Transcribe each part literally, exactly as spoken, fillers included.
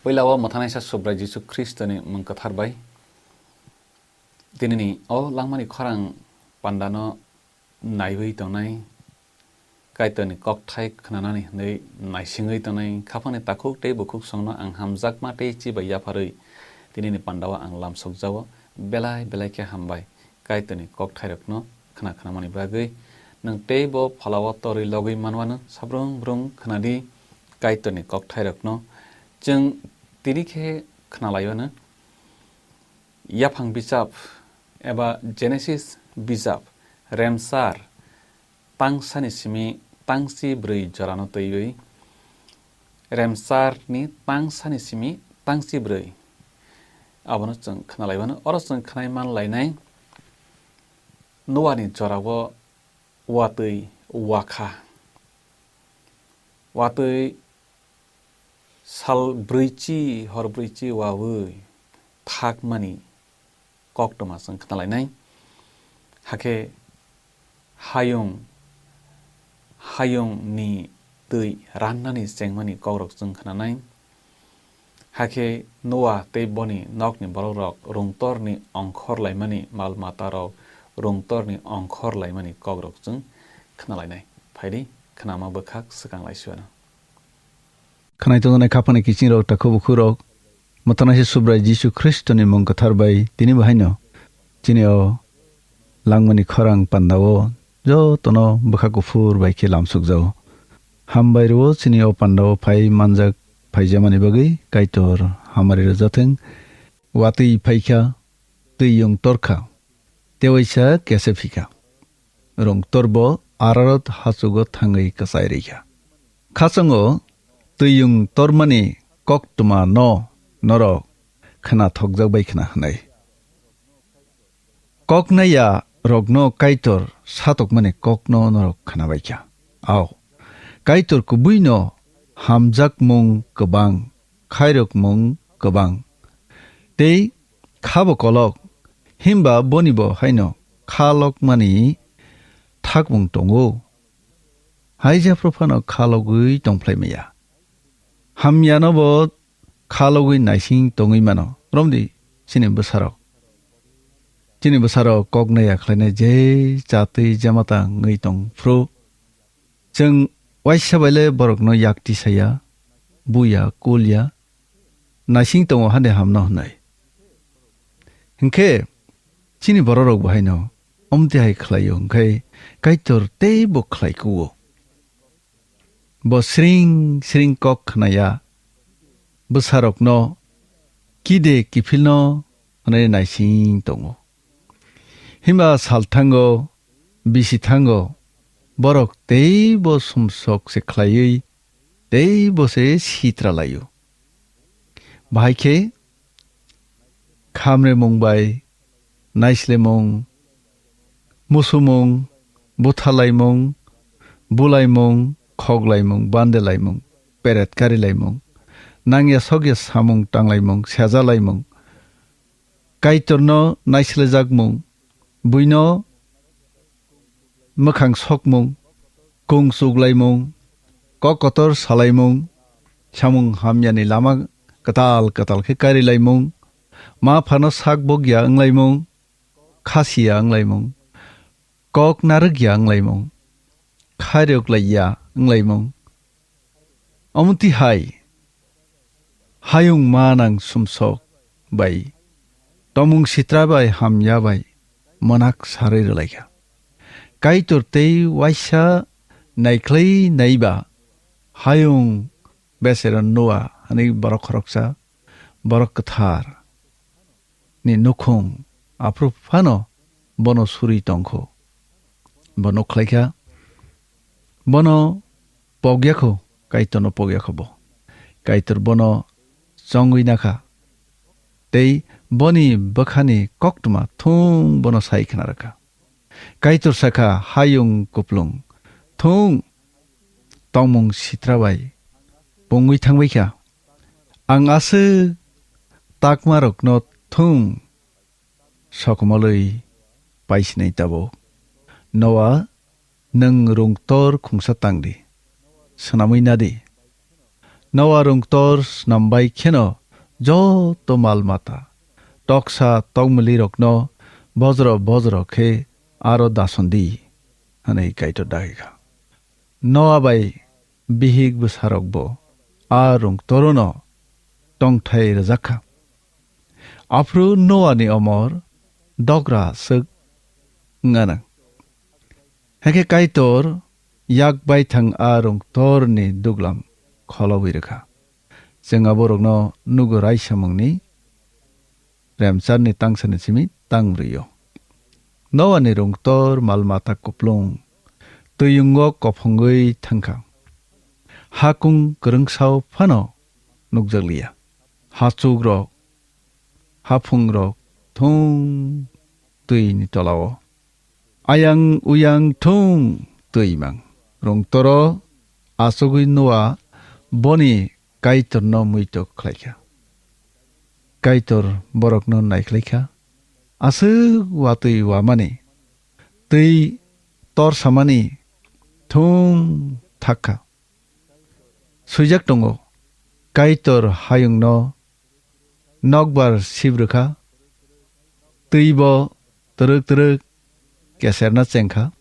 Puila o mwthanaisa Subrai Jisu Khristoni mung kwthar bai, tinini o langmani khorang pandano naiwi tongnai, Kaitorni kokthai khnanani hwnwi naisingwi tongnai, khaphangni takhuk tei bukhuk songno ang hamjakma tei chibai yapharwi tinini pandao ang lamsokjao. Belai belai khe hambai Kaitorni kokthairokno khna khnamani bagwi. Nwng tei bo phalao torwi logwi manwano sabrung brung khnadi Kaitorni kokthairokno. Chwng tini khe khnalaiwano. Yaphang bijap eba Genesis bijap remsar tangsani simi tangsi bwrwi jorano twiwi, remsarni tangsani simi tangsi bwrwi. Abono chwng khnalaiwano. Oro chwng khnai manlainai Noani jorao watwi wakha. Watwi sal brwichi hor brwichi wawi thakmani koktwma chwng khnalainai. Hakhe hayung, hayungni twi rannani chengmani kokrok chwng khnanai. Hakhe Noa tei boni nokni borokrok rungtorni ongkhor laimani, mal matarok rungtorni ongkhor laimani kokrok chwng khnalainai. Phaidi, khnama bwkhak swkang laisuano. Khwnai tongjaknai khaphangni kiching rok, takhuk bukhuk rok, mwthangnaisi Subrai Jisu Khristoni mung kwthar bai tini bo haino chini o langmani khorang pandao jotono bwkha kuphur bai khe lamsukjao. Hambai rwo chini o pandao phai manjak phaijamani bagwi Kaitor hamari rwjathwng. Watwi phaikha, twiyung torkha, tewaisa kese phikha. Rungtor bo Ararat hachugo thangwi kwchai rikha. Khachongo twiyung tormani koktwma no norok khna thokjak bai khna hwnwi. Koknaiya rokno Kaitor satokmani kokno norok khna baikha. Ao, Kaitor kubuino hamjakmung kwbang, khairokmung kwbang, tei khabo kolok, himba bonibo haino kha lokmani thakmung tongo. Hai jephru phano kha logwi tongphlai maya. Hamyano bo kha logwi naising tongwi mano. Romdi chini bwsarok. Chini bwsarok koknaiya khlainai je chatwi jemata wngwi tong phru. Chwng waisa baile borokno yakti saya, buya, kulya, naising tongo hande hamno hwnwi. Hinkhe chini bororok bo haino omtwi hai khlaio, hinkhe Kaitor teibo khlai kuo. Bo sring sring kok khnaya, bwsarokno kide kiphilno hwnwi naising tongo. Himba sal thango, bisi thango, borok teibo sumsok se khlaiwi, teibo se sitra laio. Bahai khe khamremung bai naislemung, musumung, buthalaimung, bulaimung, khoklaimung, bandelaimung, peret karilaimung, nangya sokya samung tanglaimung, sejalaimung, Kaitorno naislejakmung, buino mwkhang sokmung, kung chuklaimung, kok kotor salaimung, samung hamyani lama kwtal kwtal khe karilaimung, ma phano sak bokya wnglaimung, khasiya wnglaimung, kok narwkya wnglaimung, khairok laiya wnglaimung. Omo twi hai hayung manang sumsok bai, tomung sitra bai hamya bai mwnak sarwi rwlaikha. Kaitor tei waisa naikhlai naiba hayung besero Noa hwnwi borok khoroksa, borok kwthar ni nukhung aphuru phano bono suri tongkho. Bo nukhlaikha, bono pokya kho, Kaitorno pokya kho bo. Kaitor bono chongwi nakha, tei boni bwkhani koktwma thung bono sai khna rwkha. Kaitor sakha, hayung kuplung, thung tongmung sitra bai pungwi thangbaikha. Ang aswk takmarokno thung sokomolwi paisinai tabuk. Noa, nwng rungtor khungsa tangdi, swnamwi nadi. Noa rwngtor snam bai kheno joto mal mata, toksa tokmwlwirokno bojro bojro khe aro dason di, hwnwi Kaitor dagi kha. Noa bai bihik bwsarokbo a rwngtorono tongthai rwjak kha. Aphuru Noani omor dogra swk wng anw. Hakhe Kaitor yak baithang a rwngtorni duglam kholowi rwkha. Chwng aborokno nugo raisamungni remcharni tangsani simi tang rwio. Noani rwngtor mal mata kuplung twiyungo kophongwi thangkha. Hakung kwrwngsao phano nukjakliya. Hachukrok, haphungrok thung twini tolao. Ayang uyang thung twi mang. Rwngtoro achugwi Noa boni Kaitorno muitok khlaikha. Kaitor borokno naikhlaikha. Aswk watwi wamani, twi torsamani thung thakha. Swijak tongo, Kaitor hayungno nokbar sibrwkha, twibo twrwk twrwk keserna chengkha.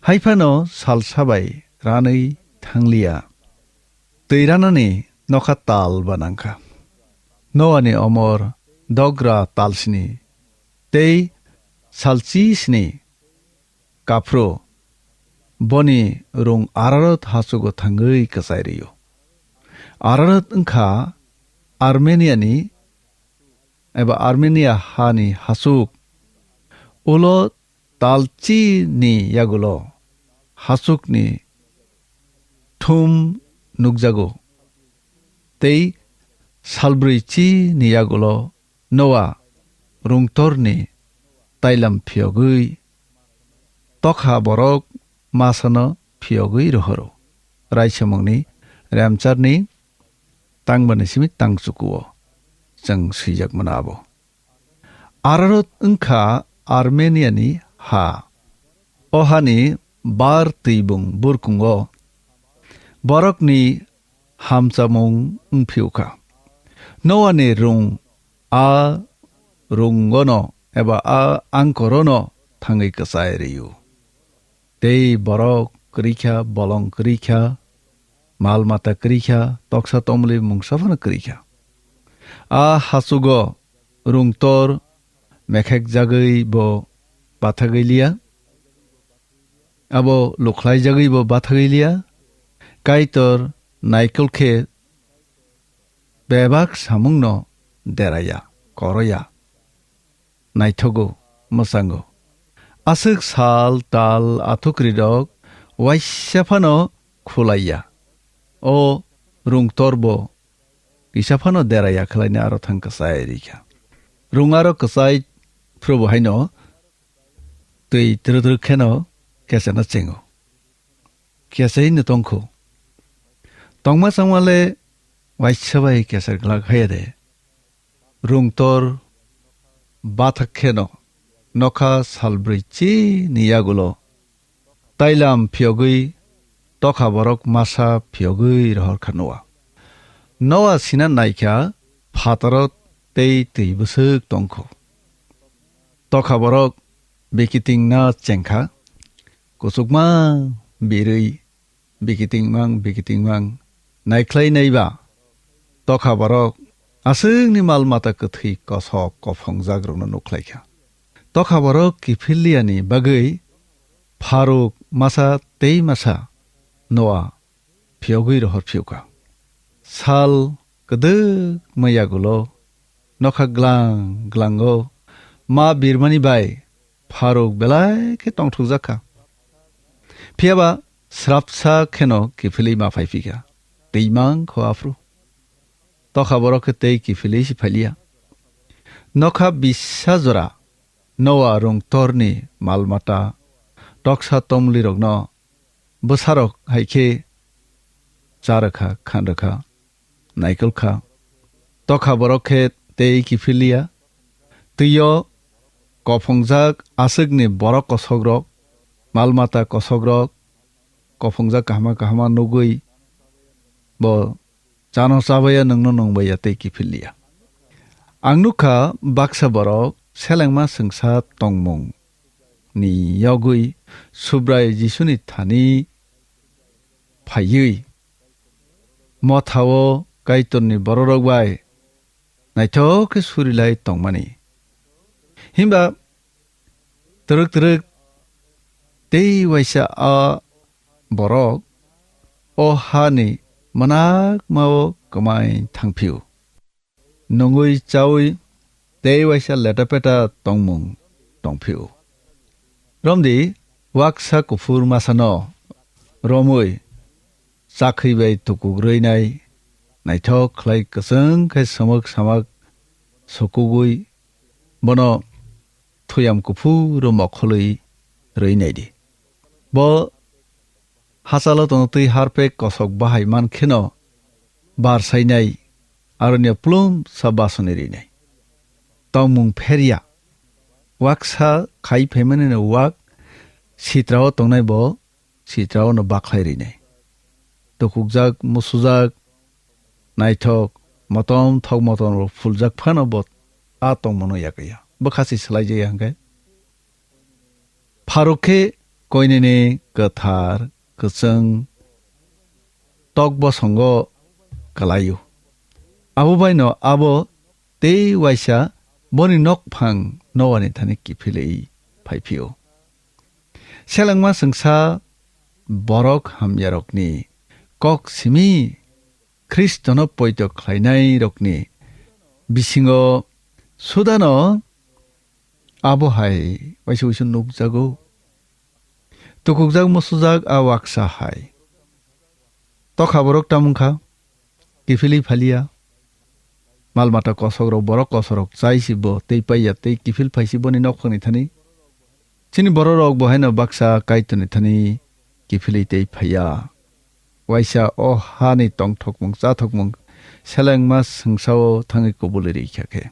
Haiphano salsa bai ranwi thangliya, twi ranani nokha tal ba nangkha. Noani omor dogra talsni tei salchisni kaphru boni rung Ararat hachugo thangwi kwchai rwio. Ararat wngkha Armeniani eba Armenia hani hachuk. Ulo talchi ni yagulo hachukni thum nukjago, tei salbrwi chi ni yagulo Noa rungtorni tailam phiyogwi tokha borok masano phiyogwi rohoro. Raisamungni remcharni tangbani simi tangchukuo chwng swijak mano abo. Ararat wngkha Armeniani ha. O hani bar twibung burkungo borokni hamchamung wngphiukha. Noani rung a rungono eba a angkorono thangwi kwchai rwio. Tei borok kwrwikha, bolong kwrwikha, mal mata kwrwikha, toksa tomli mungsa phano kwrwikha. A hachugo rungtor mekhekjagwi bo bathagwi liya, abo lukhlaijagwi bo bathagwi liya. Kaitor naikol khe bebak samungno deraya, koroya, naithogo, mwchango. Aswk sal, tal, athukrirok waisa phano khulaiya. O rungtorbo kisa phano deraya khlaina aro thang kwchai rikha. Rung aro kwchai phrubo haino twi twrwk twrwk kheno keseno chengo. Keseino tongkhu. Tongma changmale waisa bai keser glak haya de. Rungtor bathak kheno nokha salbrwi chini yagulo tailam phiyogwi tokha borok masa phiyogwi rohor kha Noa. Noa sina naikha phataro tei twi bwswk tongkhu. Tokha borok bikitingna chengkha, kuchukma birwi bikitingmang bikitingmang naikhlai naiba tokha borok aswkni mal mata kwthwi kosok kophongjak rokno nukhlaikha. Tokha borok kiphil liyani bagwi pharuk masa tei masa Noa phiyogwi rohor phiyokha. Sal kwdwkma yagulo nokha glang glango ma birmani bai pharuk belai khe tongthokjak kha. Phiyaba srapsa kheno kiphilwi ma phai phikha. Twimang kho aphru. Tokha borok khe tei kiphilwi si phailiya. Nokha bisa jora Noa rungtorni mal mata toksa tomlirokno bwsarok hai khe cha rwkha, khan rwkha, naikol kha. Tokha borok khe tei kiphiliya. Twio kophongjak aswkni borok kosokrok, mal mata kosokrok, kophongjak kahama kahama nugwi bo chano chabaiya, nwngno nungbaiya tei kiphil liya. Ang nukha baksa borok selengma swngsa tongmung ni yogwi Subrai Jisuni thani phaiwi mothao Kaitorni bororok bai naithok khe surilai tongmani. Himba twrwk twrwk tei waisa a borok o hani mwnakmao kwmai thangphio. Nungwi chawi tei waisa leta peta tongmung tongphio. Romdi waksa kuphur masano romwi chakhwi bai tukuk rwinai, naithok khlai kwchwng khe swmwk samak sukugwi bono thuyam kuphuro mokholwi rwinai di. Bo hachalo tono twi harpek kosok bahai man kheno bar sainai, aroni plum sa basoni rinai. Tongmung pherya, waksa khai phaimani no wak sitrao tongnai bo sitrao no bakhlai rinai. Tukukjak, musujak, naithok, motom thok motom rok phuljak phano bo a tongmano yakya. Bwkha si swlai jaya hwnkhe. Pharuk khe koinene kwthar, kwchwng, tok bosongo kwlaio. Abo baino abo tei waisa boni nokphang Noani thani kiphilwi phaiphio. Selengma chwngsa borok hamyarokni kok simi Khristono poito khlainairokni bisingo sudano abo hai waisa waisa nukjago. Tukukjak musujak a waksa hai. Tokha borok tamung kha, kiphilwi phaliya. Mal mata kosokrok, borok kosokrok chai si bo tei paiya tei kiphil phai si boni nokphangni thani. Chini bororok bo haino baksa Kaitorni thani kiphilwi tei phaiya. Waisa o hani tongthokmung chathokmung selengma swngsao thangwi kubulwi rikha khe.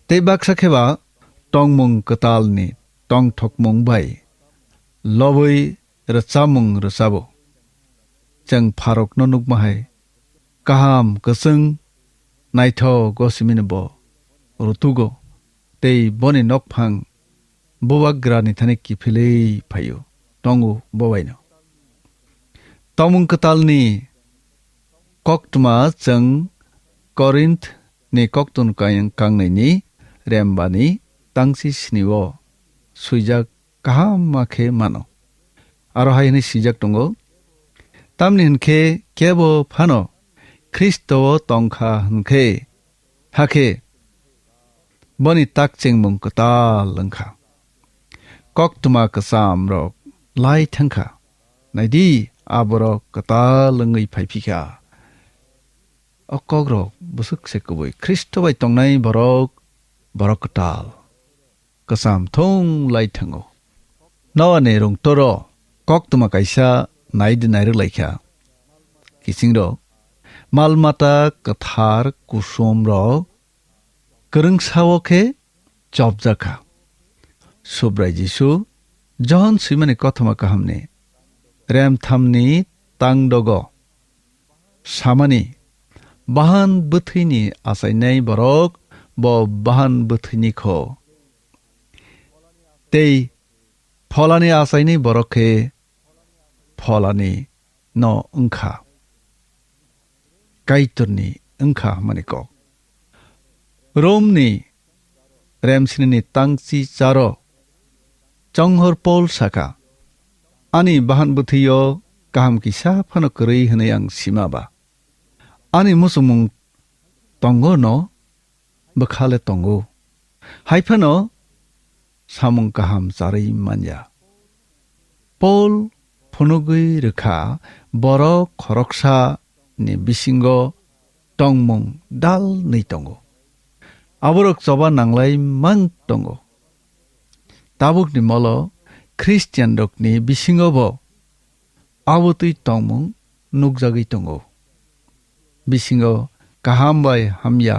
Tei baksa khe ba tongmung kwtalni tongthokmung bai lobwi rwchapmung rwchabo. Chwng pharokno nukma hai kaham, kwchwng, naithok o simino bo rutugo tei boni nokphang bubagrani thani kiphilwi phaio, tongo bo baino. Tongmung kwtalni koktwma chwng Korinth ni koktun kang-, kangnaini rembani tangsi snio swijak kaham ma khe mano. Aro hai hwnwi swijak tongo, "Tamni hwn khe kebo phano Khristo-o tong kha hwn khe, hakhe boni tak chengmung kwtal wng kha. Koktwma kwcham rok lai thang kha. Naidi, a borok kwtal wngwi phai phi kha." O kokrok bwswk se kubui. Khristo bai tongnai borok, borok kwtal, kwcham thung lai thango. Noani rungtoro koktwma kaisa naidi nairwk lai kha. Kiching rok, mal mata kwthar kusom rok kwrwngsa-o khe chopjak kha. Subrai Jisu Johon swimani kothoma kahamni remthamni tangdogo samani, "Bahan bwthwini achainai borok bo bahan bwthwini kho, tei pholani achainai borok khe pholani no wng kha." Kaitorni wng kha hwnmani kok. Romni remsinini tangchi charo chonghor Pol saka, "Ani bahan bwthwio kaham kisa phano kwrwi hwnwi ang sima ba. Ani muchungmung tongo no bwkha le tongo. Hai phano samung kaham charwi manya." Pol phunugwi rwkha, borok khoroksa ni bisingo tongmung dal nwi tongo. Aborok choba nanglai mang tongo. Tabukni molo Christian rokni bisingo bo abo twi tongmung nukjagwi tongo. Bisingo kaham bai hamya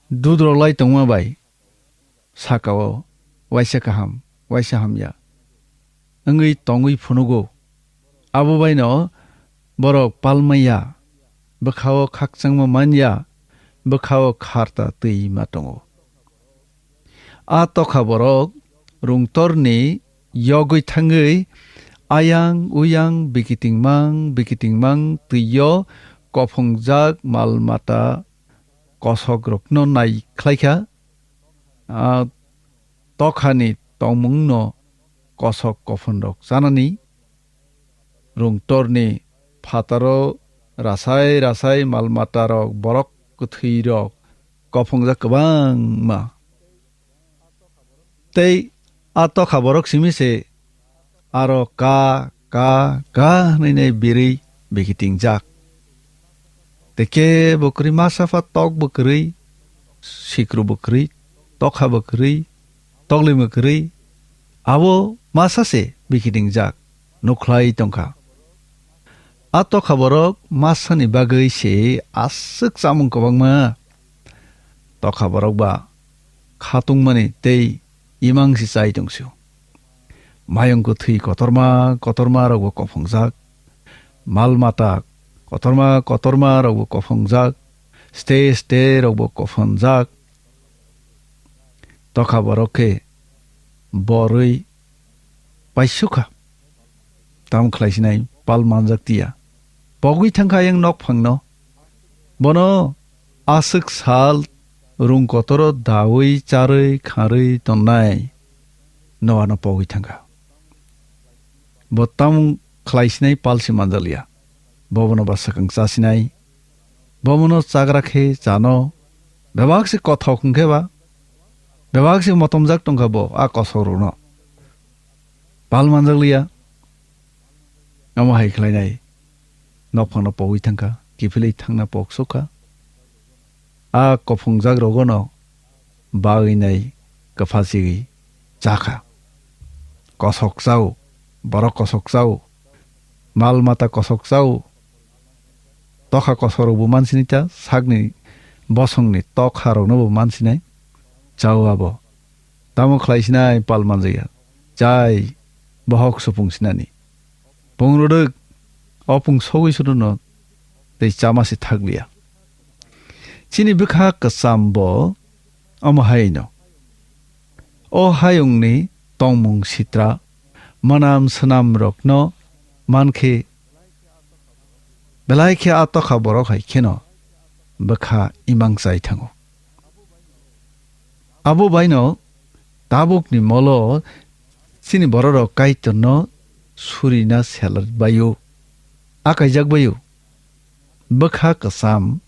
dudrolai tongma bai sakao waisa kaham, waisa hamya wngwi tongwi phunugo. Abo baino borok palmaya, bwkha-o khakchangma man ya, bwkha-o kharta twi ma tongo. A tokha borok rungtorni yogwi thangwi ayang uyang bikitingmang bikitingmang twi-o kophongjak mal mata kosokrokno nai khlaikha. A tokhani tongmungno kosok kophonrok chanani, rungtorni phataro rasai rasai mal matarok, borok kwthwirok kophongjak kwbangma. Tei a tokha borok simi se aro ka, ka, ka hwnwi nai birwi bikitingjak. Tei kebo kwrwi, masa pha tok bo kwrwi, sikru bo kwrwi, tokha bo kwrwi, tokli bo kwrwi, abo masa se bikitingjak nukhlai tongkha. A tokha borok masani bagwi se aswk chamung kwbangma. Tokha borok ba khatungmani tei imang se chai tongsio. Mayung kwthwi kotorma kotorma rokbo kophongjak, mal mata kotorma kotorma rokbo kophongjak, ste ste rokbo kophongjak. Tokha borok khe borwi paisukha. Tamo khlai sinai pal manjak tiya. Pogwi thangkha ayang nok phangno. Bono aswk sal rung kotoro dawi charwi kharwi tonnai Noano pogwi thangkha. Bo tamo khlai sinai pal se manjakliya. Bo bono ba swkang cha sinai. Bo bono chagra khe chano. Bebak se kothok hwnkhe ba. Bebak se motomjak tongkha bo a kosok rokno. Pal manjakliya. Omo hai khlainai. Nokphangno pogwi thangkha, kiphilwi thangna pok sukha. A kophongjak rogono bagwi nai kwpha chigwi chakha. Kosok chao, borok kosok chao, mal mata kosok chao, tokha kosok rokbo mansinai ta, sakni bosongni tokha roknobo mansinai chao abo. Tamo khlai sinai pal manjakya. Chai bohok supung sinani. Pung rwdwk, o pung sogwi suduno tei chama se thakliya. Chini bwkha kwcham bo omo haino. O hayungni tongmung sitra, mwnam swnam rokno mankhe belai khe a tokha borok hai kheno bwkha imang chai thango. Abo baino tabukni molo chini bororok Kaitorno surina selar baio, akaijak baio. Bwkha kwcham,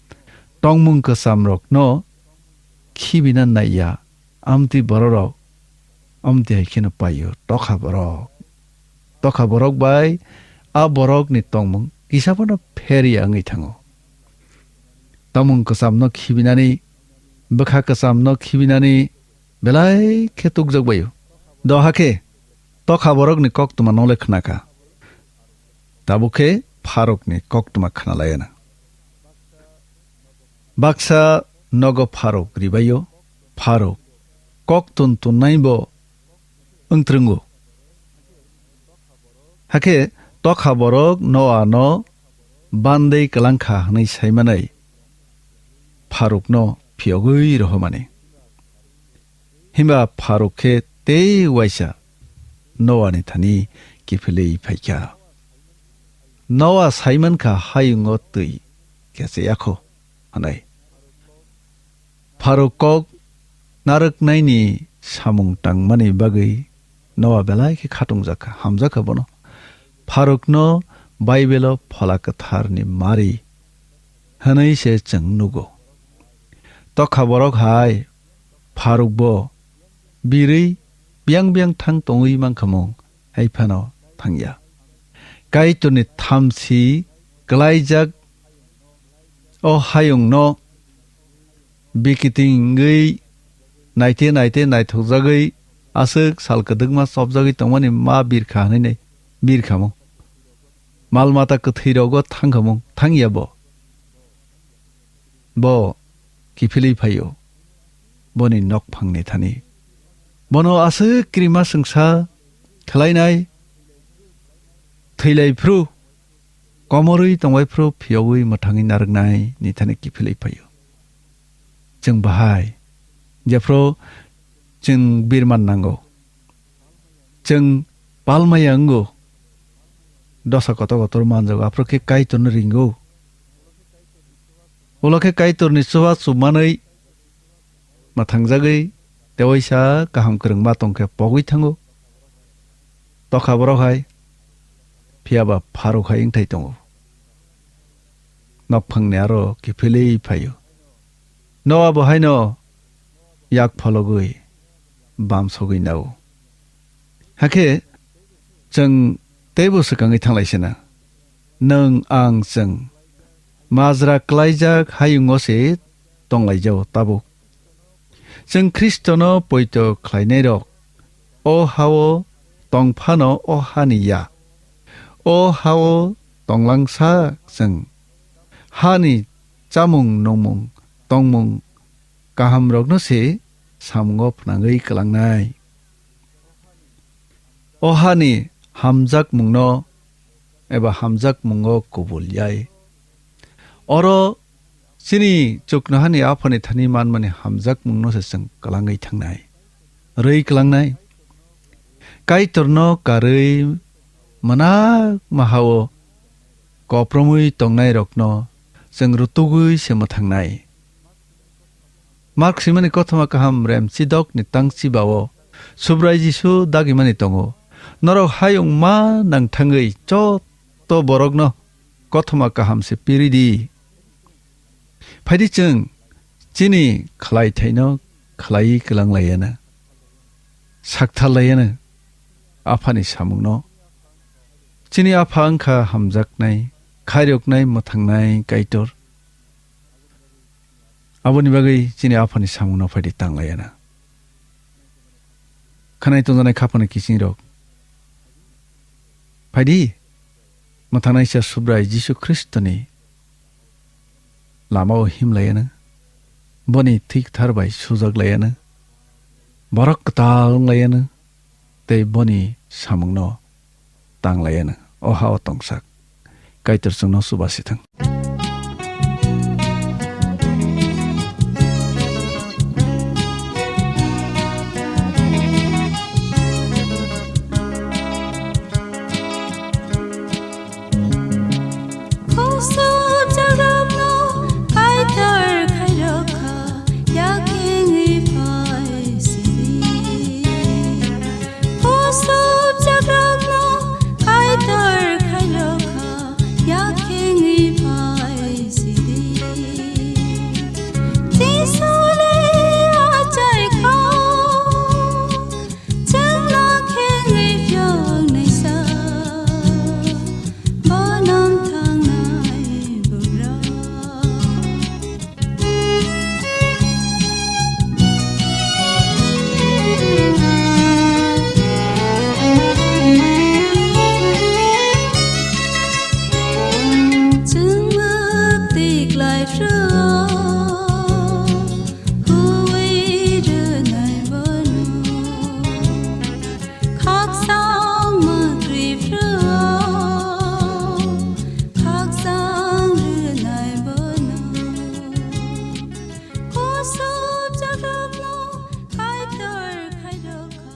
tongmung kwchamrokno khibina naiya, amtwi bororok amtwi hai kheno paio, tokha borok. Tokha borok bai a borokni tongmung kisa phano pher ya wngwi thango. Tongmung kwchamno khibinani, bwkha kwchamno khibinani belai khe tukjak baio. Doha khe tokha borokni koktwma nole khnakha. Tabuk khe pharukni koktwma khnalaiya na. Baksa nogo pharuk ribaio, pharuk kok tun tunnai bo wngtrwngo. Hakhe tokha borok Noa no bandai kwlangkha hwnwi saimanai pharukno phiyogwi rohormani. Himba pharuk khe tei uaisa Noa ni thani kiphilwi phaikha. Noa saimankha hayungo twi kecheyakho hwnwi. Pharuk kok narwknaini samung tangmani bagwi Noa belai khe khatungjak kha, hamjak kha bono. Pharukno Baibelo Phola Kwtharni mari hwnwi se chwng nugo. Tokha borok hai pharukbo birwi biyang biyang thang tongwi mankhamung hai phano thangya. Kaitorni thamchi kwlaijak o hayungno bikitingwi naite naite naithokjagwi aswk sal kwdwkma chopjagwi tongmani ma birkha hwnwi nai birkhamung. Mal mata kwthwirogo thangkhamung, thangya bo. Bo kiphilwi phaio boni nokphangni thani. Bono aswk krima swngsa khlainai thwilaiphrw Komorwi tongbai phuru phiyaui mwthangwi narwknai ni thani kiphilwi phaio. Chwng bahai, jephru chwng birman nango. Chwng palmaya wngo. Dosa kotor kotor manjago, aphuru khe Kaitorno ringo. Ulo khe Kaitorni chubachu manwi mwthangjagwi tewaisa kaham kwrwngma tongkhe pogwi thango. Tokha borok hai, phiyaba pharuk hai wngthai tongo. Nokphangni aro kiphilwi phaio. Noa bo haino yak phologwi bamsogwi nao. Hakhe chwng teibo swkangwi thanglaisena. Nwng ang chwng majra klaijak hayungo se tonglaijao tabuk. Chwng Khristono poito khlainairok o hao tong phano o hani ya. O hao tonglang sak chwng. Hani chamung nungmung tongmung kahamrokno se samungo phnangwi kwlangnai. O hani hamjakmungno eba hamjakmungo kubul yai. Oro chini chuknohani Aphani thani manmani hamjakmungno se chwng kwlangwi thangnai, rwi kwlangnai. Kaitorno karwi mwnakma hao kopromwi tongnairokno chwng rutugwi se mwthangnai. Mark swimani kothoma kaham rem chidokni tang chibao Subrai Jisu dagimani tongo. Norok hayung ma nang thangwi joto borokno kothoma kaham se piri di. Phaidi chwng chini khlaithaino khlaiwi kwlang laiyana, sakthar laiyana Aphani samungno. Chini Apha wngkha hamjaknai, khairoknai, mwthangnai Kaitor. Aboni bagwi chini Aphani samungno phaidi tang laiyana. Khwnai tongjaknai khapani kisingrok, phaidi mwthangnaisa Subrai Jisu Khristoni lamao him laiyana, boni thwi kwthar bai sujak laiyana, borok kwtal wng laiyana, tei boni samungno tang laiyana. O ha-o tongsak. Kaitor chwngno chuba si thang. Khosop jagrokno Kaitor khairokha, yakengwi phai sidi. Khosop jagrokno Kaitor khairokha, yakengwi phai sidi. Jisu le achaikha, chwngno khengwi phiyoknaisa, bonom thangnai bugra. Chwng mwktwi klai phru, huwi rwnai bono. Khakchang mwktwi phru, khakchang rwnai bono. Khosop jagrokno Kaitor khairokha,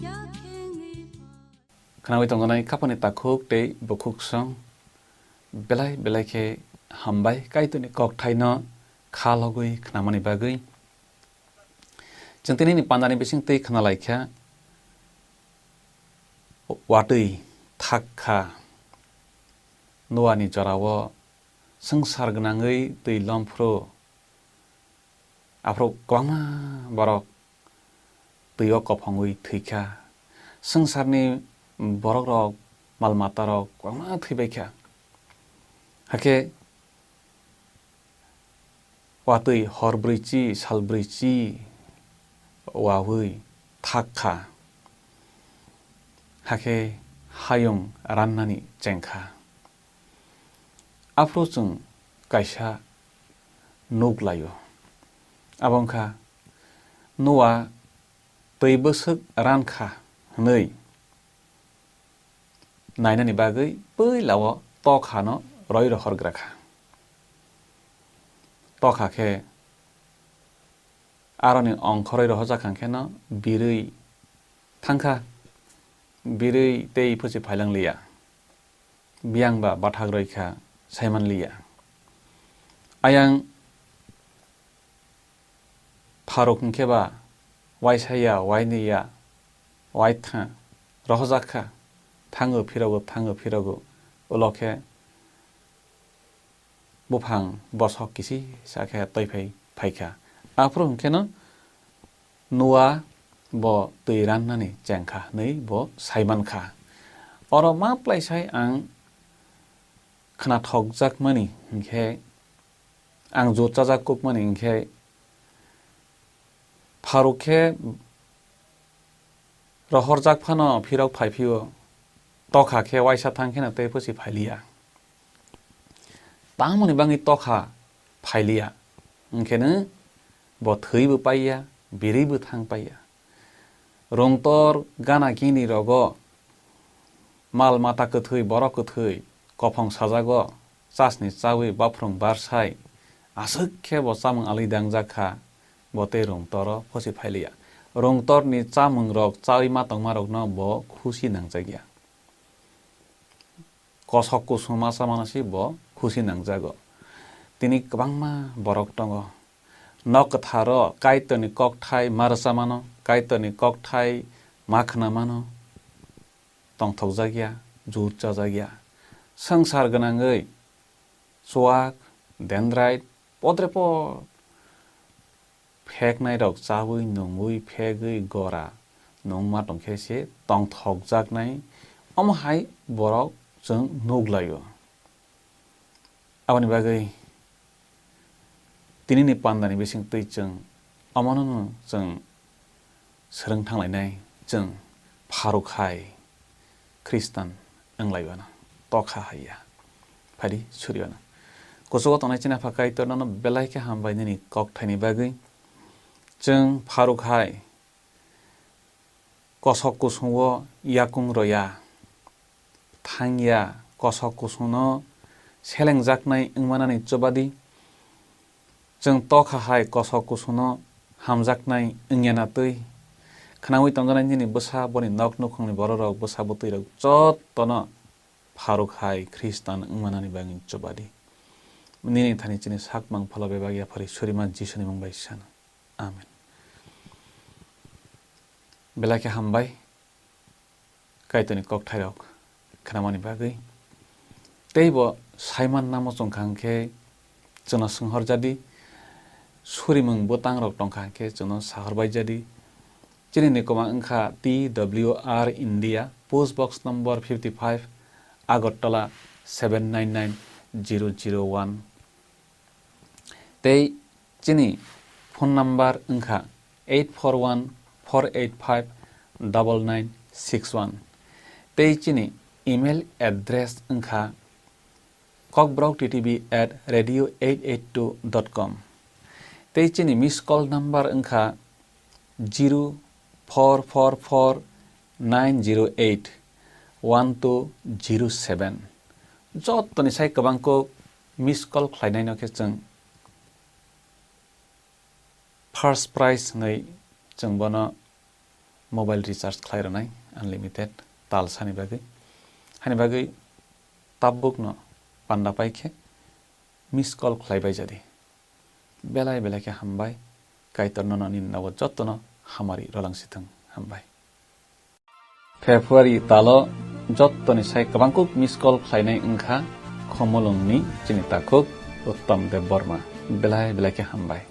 yakhengwi phai. Khwnawi tongjanai khapani takhuk tei bukhuk song, belai belai khe hambai Kaitorni kokthaino kha logwi khnamani bagwi. Chwng tinini pandani bisingtwi khna lai kha, watwi thak kha. Noani jorao swngchar gwnangwi twi lom phuru, aphuru kwbangma borok twio kophongwi thwi kha. Swngcharni borokrok, mal matarok kwbangma thwibai kha. Hakhe watwi hor brwichi, sal brwichi wawi thak kha. Hakhe hayung rannani cheng kha. Aphuru chwng kaisa nuk laio. Abo wngkha Noa twi bwswk ran kha hwnwi nainani bagwi puilao tok hano roi rohorgra kha. Tokha khe aroni ongkhoroi rohorjak kha hwnkhe no birwi thangkha, birwi tei phusi phailang liya, biyang ba bathak roi kha saiman liya. Ayang pharuk hwnkhe ba waisa ya, waini ya, waitha rohorjak kha, thango phirogo, thango phirogo, ulo khe buphang bosok kisisa khe toiphai phaikha. Aphuru hwnkhe no Noa bo twi rannani chengkha hwnwi bo saimankha. Oro ma plaisai ang khnathokjakmani hwnkhe, ang jot chajak kukmani hwnkhe, pharuk khe rohorjak phano phirok phai phio, tokha khe waisa thang kheno tei phusi phailiya. Tamoni bangwi tokha phailiya, hwnkhe no bo thwibo paiya, birwibo thang paiya. Rungtor gana gini rogo mal mata kwthwi, borok kwthwi, kophong sajago, chasni chawi baphrung barsai, aswk khe bo chamung alwi dangjak kha, bo tei rungtoro phusi phailiya. Rungtorni chamungrok chawi ma tongmarokno bo khusi nangjakya. Kosok kusung ma chamano se bo khusi nangjago. Tini kwbangma borok tongo. Nok kwtharo Kaitorni kokthai ma rwchamano, Kaitorni kokthai ma khnamano, tongthokjakya, jut chajakya. Swngchar gwnangwi chuak, dendrite, podre pod pheknairok chawi, nungwi, phegwi, gora nungma tongkhe se tongthokjaknai, omo hai borok chwng nuklaio. Aboni bagwi tinini pandani bisingtwi chwng omono chwng swrwng thanglainai, chwng pharuk hai Khristan wnglaibana, tokha haiya. Phaidi suriwana. Kuchugo tongnai chini Apha Kaitor nono belai khe hambai nini kokthaini bagwi. Chwng pharuk hai kosok kusungo yakung roya, thangya, kosok kusungno selengjaknai wngmanani chubadi. Chwng tokha hai kosok kusungno hamjaknai wngya na twi. Khnaui tongjanai nini bwsa, boni nok nukhungni bororok, bwsa bwtwirok jottono pharuk hai Khristan wngmanani bagwi chubadi. Nini thani chini sak mangphalo bebak yaphari surima Jisuni mung bai sana. Amen. Belai khe hambai. Kaitorni kokthairok khnamani bagwi. Tei bo saiman namo chwngkha hwnkhe chwngno swnghorjadi, surimung bwtangrok tongkha hwnkhe chwngno sahorbaijadi. Chini nikoma wngkha T W R India, post box number fifty five, Agartala seven nine nine zero zero one. Tei chini phone number wngkha eight four one four eight five double nine six one. Tei chini email address wngkha kokbrok T T B at radio eight eight two dot com. Tei chini miss call number wngkha zero four four four nine zero eight one two zero seven. Jottoni sai kwbang kok miss call khlainaino khe chwng first prize hwnwi chwng bono mobile recharge khlai rwnai, unlimited, tal sani bagwi. Hani bagwi tabbukno panda pai khe miss call khlai bai jadi. Belai belai khe hambai, Kaitor nono nini nogo jottono hamari rwlang sithwng. Hambai. February talo jottoni sai kwbangkuk miss call khlainai wngkha Khumulwngni chini takhuk Uttam Debbarma. Belai belai khe hambai.